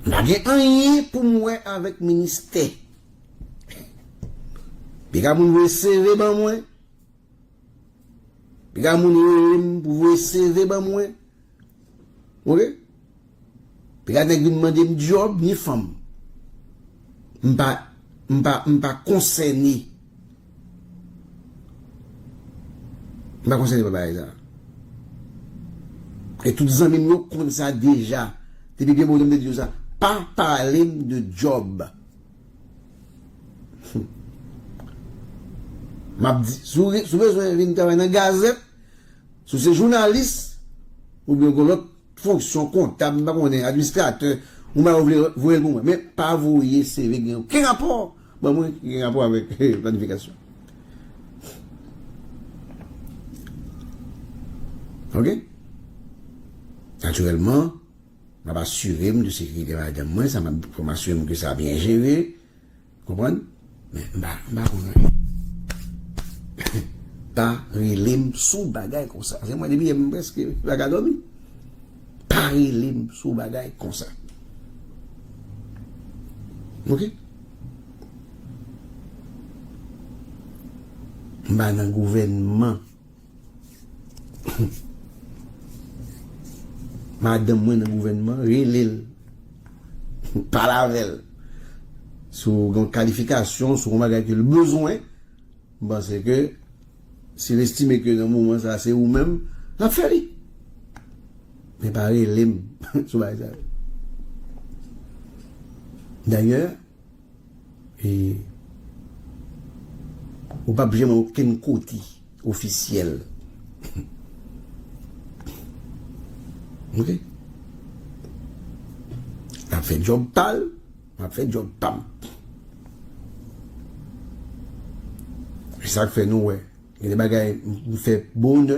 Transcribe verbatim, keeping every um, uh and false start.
M pa gen anyen pou m wè avèk ministè. Piga moun voye C V ban mwen. Piga moun rele m pou voye C V ban mwen. Oke? Piga nèg vin mande m djòb, ni fanm. M pa, m pa, m pa konsène. M pa konsène pa bagay sa. E tout zanmi m yo konn sa deja. Depi byen bonè m te di yo sa. Pa pale m de djòb. M ap di, si w, si w bezwen vin travay nan gazèt, si w se jounalis, oubyen w gen lòt fonksyon, kontab, m pa konnen, administratè, ou mari w vle voye l pou mwen. Men pa voye C V gen okenn rapò ban mwen ki gen rapò avèk planifikasyon. Oke? Natirèlman, m ap asire m de sekirite madanm mwen, sa m ap, fò m asire m ke sa byen jere. Konprann? Men m pa, m pa konn anyen. Pa rele m sou bagay konsa. Se mwen depi yè m prèske pa ka dòmi. Pa rele m sou bagay konsa. Oke? M pa nan gouvènman. Madanm mwen nan gouvènman, rele l. Pale avè l. Si w gen yon kalifikasyon, si w gen yon bagay ke l bezwen, m panse ke si l estime ke nan moman sa se ou menm, l ap fè li. Men pa rele m sou bagay sa yo. Dayè, E ou p ap janm okenn kote ofisyèl. Oke? L ap fè djòb pa l, m ap fè djòb pa m. Se sa k fè nou wè. Gen de bagay m fè bonè.